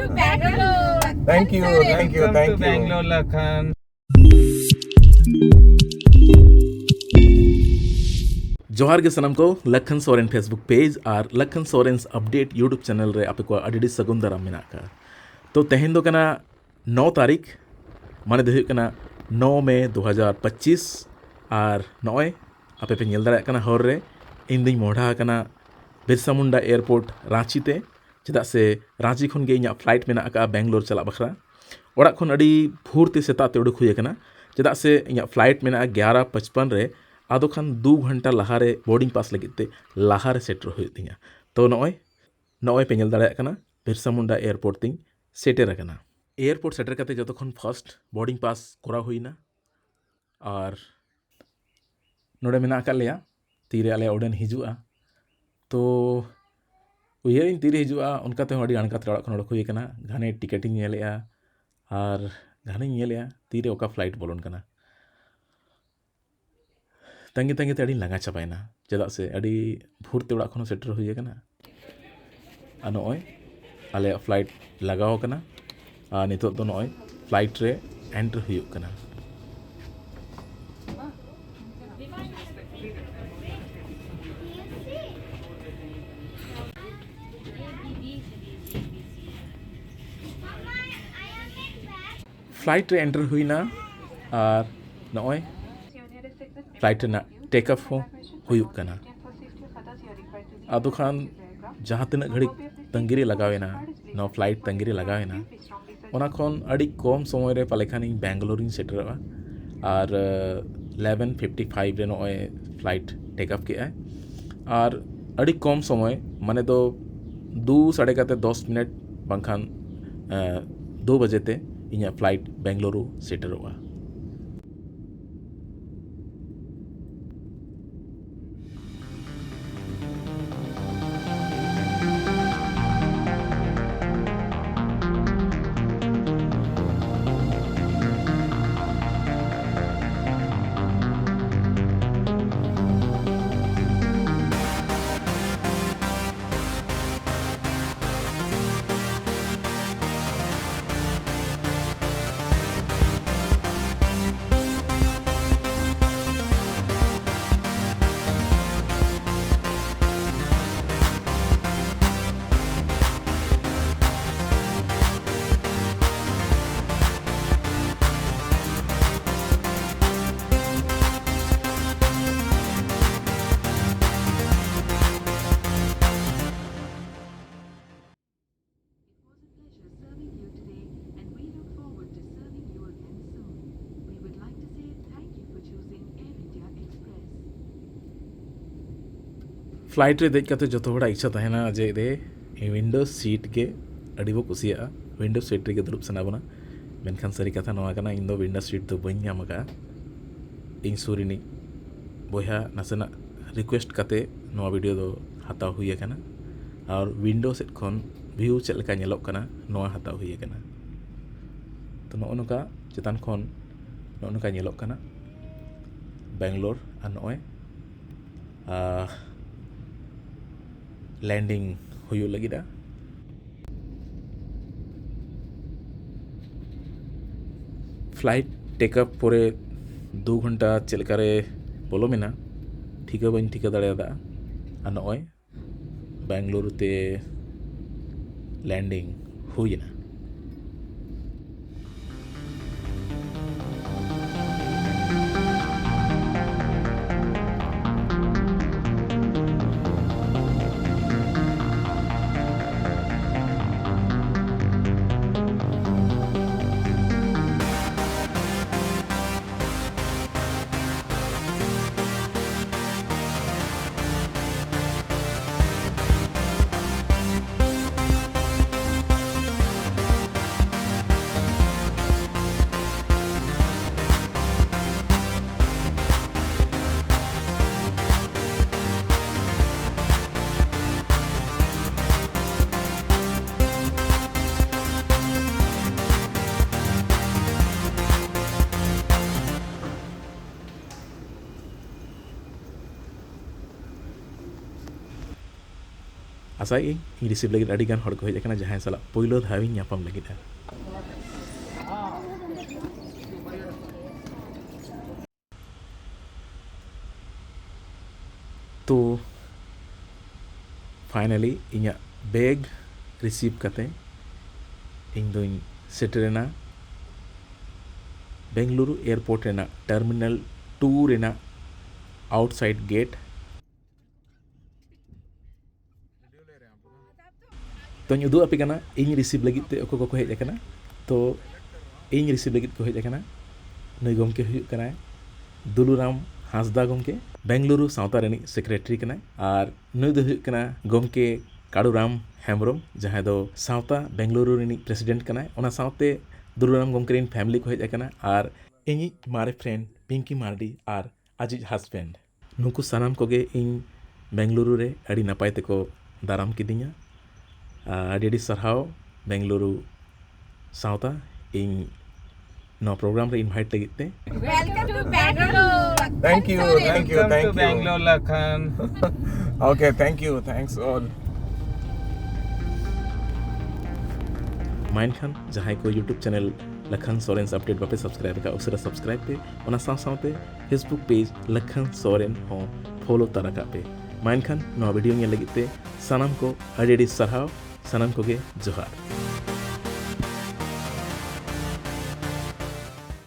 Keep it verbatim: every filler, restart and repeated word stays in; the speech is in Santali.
Thank you, thank you, thank you. Bangalore, Lakhan. ᱡᱚᱦᱟᱨ ᱜᱮ ᱥᱟᱱᱟᱢ ᱠᱚ, ᱞᱟᱠᱷᱟᱱ ᱥᱚᱨᱮᱱ Facebook page ᱟᱨ Lakhan Soren update YouTube channel ᱨᱮ ᱟᱯᱮ ᱠᱚᱣᱟᱜ ᱟᱹᱰᱤ ᱟᱹᱰᱤ ᱥᱟᱹᱜᱩᱱ ᱫᱟᱨᱟᱢ ᱢᱮᱱᱟᱜ ᱟᱠᱟᱫᱼᱟ᱾ ᱛᱚ ᱛᱮᱦᱮᱧ ᱫᱚ ᱠᱟᱱᱟ ᱱᱚ ᱛᱟᱹᱨᱤᱠᱷ, ᱢᱟᱱᱮ ᱫᱚ ᱦᱩᱭᱩᱜ ᱠᱟᱱᱟ ᱱᱚ ᱢᱮ ᱫᱩ ᱦᱟᱡᱟᱨ ᱯᱚᱸᱪᱤᱥ᱾ ᱟᱨ ᱱᱚᱜᱼᱚᱭ ᱟᱯᱮ ᱯᱮ ᱧᱮᱞ ᱫᱟᱲᱮᱭᱟᱜ ᱠᱟᱱᱟ ᱦᱚᱨ ᱨᱮ ᱤᱧ ᱫᱩᱧ ᱢᱚᱦᱰᱟ ᱟᱠᱟᱱᱟ ᱵᱤᱨᱥᱟ ᱢᱩᱱᱰᱟ airport ᱨᱟᱸᱪᱤ ᱛᱮ, ᱪᱮᱫᱟᱜ ᱥᱮ ᱨᱟᱸᱪᱤ ᱠᱷᱚᱱ ᱜᱮ ᱤᱧᱟᱹᱜ flight ᱢᱮᱱᱟᱜ ᱟᱠᱟᱫᱼᱟ ᱵᱮᱝᱜᱟᱞᱳᱨ ᱪᱟᱞᱟᱜ ᱵᱟᱠᱷᱨᱟ᱾ ᱚᱲᱟᱜ ᱠᱷᱚᱱ ᱟᱹᱰᱤ ᱵᱷᱳᱨ ᱛᱮ ᱥᱮᱛᱟᱜ ᱛᱮ ᱩᱰᱩᱠ ᱦᱩᱭ ᱟᱠᱟᱱᱟ, ᱪᱮᱫᱟᱜ ᱥᱮ ᱤᱧᱟᱹᱜ flight ᱢᱮᱱᱟᱜᱼᱟ ᱜᱭᱟᱨᱟ ᱯᱟᱸᱪᱯᱟᱱ ᱨᱮ᱾ ᱟᱫᱚ ᱠᱷᱟᱱ ᱫᱩ ᱜᱷᱚᱱᱴᱟ ᱞᱟᱦᱟᱨᱮ boarding pass ᱞᱟᱹᱜᱤᱫ ᱛᱮ ᱞᱟᱦᱟᱨᱮ ᱥᱮᱴᱮᱨ ᱦᱩᱭᱩᱜ ᱛᱤᱧᱟᱹ᱾ ᱛᱚ ᱱᱚᱜᱼᱚᱭ, ᱱᱚᱜᱼᱚᱭ ᱯᱮ ᱧᱮᱞ ᱫᱟᱲᱮᱭᱟᱜ ᱠᱟᱱᱟ ᱵᱤᱨᱥᱟ ᱢᱩᱱᱰᱟ airport ᱛᱤᱧ ᱥᱮᱴᱮᱨ ᱟᱠᱟᱱᱟ᱾ Airport ᱥᱮᱴᱮᱨ ᱠᱟᱛᱮ ᱡᱚᱛᱚ ᱠᱷᱚᱱ first boarding pass ᱠᱚᱨᱟᱣ ᱦᱩᱭᱱᱟ᱾ ᱟᱨ ᱱᱚᱰᱮ ᱢᱮᱱᱟᱜ ᱟᱠᱟᱫ ᱞᱮᱭᱟ, ᱛᱤᱨᱮ ᱟᱞᱮᱭᱟᱜ ᱩᱰᱟᱹᱱ ᱦᱤᱡᱩᱜᱼᱟ᱾ ᱛᱚ ᱩᱭᱦᱟᱹᱨᱤᱧ ᱛᱤᱨᱮ ᱦᱤᱡᱩᱜᱼᱟ, ᱚᱱᱠᱟ ᱛᱮᱦᱚᱸ ᱟᱹᱰᱤ ᱟᱬᱜᱟᱛ ᱨᱮ ᱚᱲᱟᱜ ᱠᱷᱚᱱ ᱚᱰᱚᱠ ᱦᱩᱭ ᱟᱠᱟᱱᱟ᱾ ᱜᱷᱟᱱᱮ ᱴᱤᱠᱤᱴ ᱤᱧ ᱧᱮᱞᱮᱜᱼᱟ ᱟᱨ ᱜᱷᱟᱱᱮᱧ ᱧᱮᱞᱮᱜᱼᱟ ᱛᱤᱨᱮ ᱚᱠᱟ flight ᱵᱚᱞᱚᱱ ᱠᱟᱱᱟ᱾ ᱛᱟᱺᱜᱤ ᱛᱟᱺᱜᱤ ᱛᱮ ᱟᱹᱰᱤᱧ ᱞᱟᱸᱜᱟ ᱪᱟᱵᱟᱭᱮᱱᱟ, ᱪᱮᱫᱟᱜ ᱥᱮ ᱟᱹᱰᱤ ᱵᱷᱳᱨ ᱛᱮ ᱚᱲᱟᱜ ᱠᱷᱚᱱ ᱥᱮᱴᱮᱨ ᱦᱩᱭ ᱟᱠᱟᱱᱟ᱾ ᱟᱨ ᱱᱚᱜᱼᱚᱭ ᱟᱞᱮᱭᱟᱜ flight ᱞᱟᱜᱟᱣ ᱟᱠᱟᱱᱟ᱾ ᱟᱨ ᱱᱤᱛᱚᱜ ᱫᱚ ᱱᱚᱜᱼᱚᱭ flight ᱨᱮ entry ᱦᱩᱭᱩᱜ ᱠᱟᱱᱟ᱾ Flight ᱨᱮ entry ᱦᱩᱭᱱᱟ ᱟᱨ ᱱᱚᱜᱼᱚᱭ flight ᱨᱮᱱᱟᱜ take off ᱦᱚᱸ ᱦᱩᱭᱩᱜ ᱠᱟᱱᱟ᱾ ᱟᱫᱚ ᱠᱷᱟᱱ ᱡᱟᱦᱟᱸ ᱛᱤᱱᱟᱹᱜ ᱜᱷᱟᱹᱲᱤᱡ ᱛᱟᱺᱜᱤ ᱨᱮ ᱞᱟᱜᱟᱣᱮᱱᱟ, ᱱᱚᱣᱟ flight ᱛᱟᱺᱜᱤ ᱨᱮ ᱞᱟᱜᱟᱣᱮᱱᱟ, ᱚᱱᱟ ᱠᱷᱚᱱ ᱟᱹᱰᱤ ᱠᱚᱢ ᱥᱚᱢᱚᱭ ᱨᱮ ᱯᱟᱞᱮ ᱠᱷᱟᱱᱤᱧ ᱵᱮᱝᱜᱟᱞᱳᱨᱤᱧ ᱥᱮᱴᱮᱨᱚᱜᱼᱟ᱾ ᱟᱨ eleven fifty five ᱨᱮ ᱱᱚᱜᱼᱚᱭ flight take off ᱠᱮᱜᱼᱟᱭ᱾ ᱟᱨ ᱟᱹᱰᱤ ᱠᱚᱢ ᱥᱚᱢᱚᱭ, ᱢᱟᱱᱮ ᱫᱚ ᱫᱩ ᱥᱟᱰᱮ ᱠᱟᱛᱮ ᱫᱚᱥ ᱢᱤᱱᱤᱴ ᱵᱟᱝᱠᱷᱟᱱ ᱫᱩ ᱵᱟᱡᱮ ᱛᱮ ᱤᱧᱟᱹᱜ flight ᱵᱮᱝᱜᱟᱞᱩᱨᱩ ᱥᱮᱴᱮᱨᱚᱜᱼᱟ᱾ ᱯᱷᱞᱟᱭᱤᱴ ᱨᱮ ᱫᱮᱡ ᱠᱟᱛᱮ ᱡᱚᱛᱚ ᱦᱚᱲᱟᱜ ᱤᱪᱪᱷᱟ ᱛᱟᱦᱮᱱᱟ ᱡᱮ ᱫᱮ ᱩᱭᱤᱱᱰᱳ ᱥᱤᱴ ᱜᱮ ᱟᱹᱰᱤ ᱵᱚ ᱠᱩᱥᱤᱭᱟᱜᱼᱟ, ᱩᱭᱤᱱᱰᱳ ᱥᱤᱴ ᱨᱮᱜᱮ ᱫᱩᱲᱩᱵ ᱥᱟᱱᱟ ᱵᱚᱱᱟ᱾ ᱢᱮᱱᱠᱷᱟᱱ ᱥᱟᱹᱨᱤ ᱠᱟᱛᱷᱟ ᱱᱚᱣᱟ ᱠᱟᱱᱟ, ᱤᱧ ᱫᱚ ᱩᱭᱤᱱᱰᱳ ᱥᱤᱴ ᱫᱚ ᱵᱟᱹᱧ ᱧᱟᱢ ᱟᱠᱟᱫᱼᱟ᱾ ᱤᱧ ᱥᱩᱨ ᱨᱤᱱᱤᱡ ᱵᱚᱭᱦᱟ ᱱᱟᱥᱮᱱᱟᱜ ᱨᱤᱠᱩᱭᱮᱥᱴ ᱠᱟᱛᱮ ᱱᱚᱣᱟ ᱵᱷᱤᱰᱤᱭᱳ ᱫᱚ ᱦᱟᱛᱟᱣ ᱦᱩᱭ ᱟᱠᱟᱱᱟ, ᱟᱨ ᱩᱭᱤᱱᱰᱳ ᱥᱮᱫ ᱠᱷᱚᱱ ᱵᱷᱤᱭᱩ ᱪᱮᱫ ᱞᱮᱠᱟ ᱧᱮᱞᱚᱜ ᱠᱟᱱᱟ ᱱᱚᱣᱟ ᱦᱟᱛᱟᱣ ᱦᱩᱭ ᱟᱠᱟᱱᱟ᱾ ᱛᱚ, ᱱᱚᱜᱼᱚ ᱱᱚᱝᱠᱟ ᱪᱮᱛᱟᱱ ᱠᱷᱚᱱ ᱱᱚᱜᱼᱚ ᱱᱚᱝᱠᱟ ᱧᱮᱞᱚᱜ ᱠᱟᱱᱟ ᱵᱮᱝᱜᱟᱞᱳᱨ, ᱟᱨ ᱱᱚᱜᱼᱚᱭ ᱞᱮᱱᱰᱤᱝ ᱦᱩᱭᱩᱜ ᱞᱟᱹᱜᱤᱫᱼᱟ᱾ ᱯᱷᱞᱟᱭᱤᱴ ᱴᱮᱠ ᱟᱯ ᱯᱚᱨᱮ ᱫᱩ ᱜᱷᱚᱱᱴᱟ ᱪᱮᱫ ᱞᱮᱠᱟᱨᱮ ᱯᱚᱞᱚᱢᱮᱱᱟ, ᱴᱷᱤᱠᱟᱹ ᱵᱟᱹᱧ ᱴᱷᱤᱠᱟᱹ ᱫᱟᱲᱮᱭᱟᱫᱟ᱾ ᱟᱨ ᱱᱚᱜᱼᱚᱭ ᱵᱮᱝᱜᱟᱞᱩᱨᱩ ᱛᱮ ᱞᱮᱱᱰᱤᱝ ᱦᱩᱭᱮᱱᱟ᱾ ᱟᱥᱟᱭᱮᱫ ᱟᱹᱧ, ᱤᱧ ᱨᱤᱥᱤᱵᱷ ᱞᱟᱹᱜᱤᱫ ᱟᱹᱰᱤ ᱜᱟᱱ ᱦᱚᱲ ᱠᱚ ᱦᱮᱡ ᱟᱠᱟᱱᱟ, ᱡᱟᱦᱟᱸᱭ ᱥᱟᱞᱟᱜ ᱯᱳᱭᱞᱳ ᱫᱷᱟᱣ ᱤᱧ ᱧᱟᱯᱟᱢ ᱞᱟᱹᱜᱤᱫᱼᱟ᱾ ᱛᱚ, ᱯᱷᱟᱭᱱᱟᱞᱤ ᱤᱧᱟᱹᱜ ᱵᱮᱜᱽ ᱨᱤᱥᱤᱵᱷ ᱠᱟᱛᱮ ᱤᱧ ᱫᱩᱧ ᱥᱮᱴᱮᱨᱮᱱᱟ ᱵᱮᱝᱜᱟᱞᱩᱨᱩ ᱮᱭᱟᱨᱯᱳᱨᱴ ᱨᱮᱱᱟᱜ ᱴᱟᱨᱢᱤᱱᱟᱞ ᱴᱩ ᱨᱮᱱᱟᱜ ᱟᱣᱩᱴᱥᱟᱭᱤᱰ ᱜᱮᱴ᱾ ᱛᱚᱧ ᱩᱫᱩᱜ ᱟᱯᱮ ᱠᱟᱱᱟ ᱤᱧ ᱨᱤᱥᱤᱵᱷ ᱞᱟᱹᱜᱤᱫ ᱛᱮ ᱚᱠᱚᱭ ᱠᱚᱠᱚ ᱦᱮᱡ ᱟᱠᱟᱱᱟ᱾ ᱛᱚ, ᱤᱧ ᱨᱤᱥᱤᱵᱷ ᱞᱟᱹᱜᱤᱫ ᱠᱚ ᱦᱮᱡ ᱟᱠᱟᱱᱟ, ᱱᱩᱭ ᱜᱚᱢᱠᱮ ᱦᱩᱭᱩᱜ ᱠᱟᱱᱟᱭ ᱫᱩᱞᱩᱨᱟᱢ ᱦᱟᱸᱥᱫᱟ ᱜᱚᱢᱠᱮ ᱵᱮᱝᱜᱟᱞᱩᱨᱩ ᱥᱟᱶᱛᱟ ᱨᱤᱱᱤᱡ ᱥᱮᱠᱨᱮᱴᱟᱨᱤ ᱠᱟᱱᱟᱭ, ᱟᱨ ᱱᱩᱭ ᱫᱚ ᱦᱩᱭᱩᱜ ᱠᱟᱱᱟ ᱜᱚᱢᱠᱮ ᱠᱟᱲᱩᱨᱟᱢ ᱦᱮᱢᱵᱨᱚᱢ, ᱡᱟᱦᱟᱸᱭ ᱫᱚ ᱥᱟᱶᱛᱟ ᱵᱮᱝᱜᱟᱞᱩᱨᱩ ᱨᱤᱱᱤᱡ ᱯᱨᱮᱥᱤᱰᱮᱱᱴ ᱠᱟᱱᱟᱭ᱾ ᱚᱱᱟ ᱥᱟᱶᱛᱮ ᱫᱩᱞᱩᱨᱟᱢ ᱜᱚᱢᱠᱮ ᱨᱤᱱ ᱯᱷᱮᱢᱤᱞᱤ ᱠᱚ ᱦᱮᱡ ᱟᱠᱟᱱᱟ, ᱟᱨ ᱤᱧᱤᱡ ᱢᱟᱨᱮ ᱯᱷᱨᱮᱱᱰ ᱯᱤᱝᱠᱤ ᱢᱟᱨᱰᱤ ᱟᱨ ᱟᱡᱤᱡ ᱦᱟᱥᱵᱮᱱᱰ᱾ ᱱᱩᱠᱩ ᱥᱟᱱᱟᱢ ᱠᱚᱜᱮ ᱤᱧ ᱵᱮᱝᱜᱟᱞᱩᱨᱩ ᱨᱮ ᱟᱹᱰᱤ ᱱᱟᱯᱟᱭ ᱛᱮᱠᱚ ᱫᱟᱨᱟᱢ ᱠᱤᱫᱤᱧᱟ᱾ ᱟᱹᱰᱤ ᱟᱹᱰᱤ ᱥᱟᱨᱦᱟᱣ ᱵᱮᱝᱜᱟᱞᱩᱨᱩ ᱥᱟᱶᱛᱟ, ᱤᱧ ᱱᱚᱣᱟ ᱯᱨᱳᱜᱨᱟᱢ ᱨᱮ ᱤᱱᱵᱷᱟᱭᱤᱴ ᱞᱟᱹᱜᱤᱫ ᱛᱮ᱾ Welcome to Bangalore. Thank you, thank you, Welcome thank to you. Bangalore, Lakhan. Okay, thank you, thanks all. ᱢᱟ ᱮᱱᱠᱷᱟᱱ ᱡᱟᱦᱟᱸᱭ ᱠᱚ YouTube channel Lakhan Soren update ᱵᱟᱯᱮ ᱥᱟᱵᱥᱠᱨᱟᱭᱤᱵ ᱟᱠᱟᱫ, ᱩᱥᱟᱹᱨᱟ ᱥᱟᱵᱥᱠᱨᱟᱭᱤᱵ ᱯᱮ᱾ ᱚᱱᱟ ᱥᱟᱶ ᱥᱟᱶᱛᱮ Facebook page ᱞᱟᱠᱷᱟᱱ ᱥᱚᱨᱮᱱ ᱦᱚᱸ ᱯᱷᱚᱞᱳ ᱛᱟᱨᱟ ᱠᱟᱜ ᱯᱮ᱾ ᱢᱟ ᱮᱱᱠᱷᱟᱱ ᱱᱚᱣᱟ ᱵᱷᱤᱰᱤᱭᱳ ᱧᱮᱞ ᱞᱟᱹᱜᱤᱫ ᱛᱮ ᱥᱟᱱᱟᱢ ᱠᱚ ᱟᱹᱰᱤ ᱟᱹᱰᱤ ᱥᱟᱨᱦᱟᱣ, ᱥᱟᱱᱟᱢ ᱠᱚᱜᱮ ᱡᱚᱦᱟᱨ᱾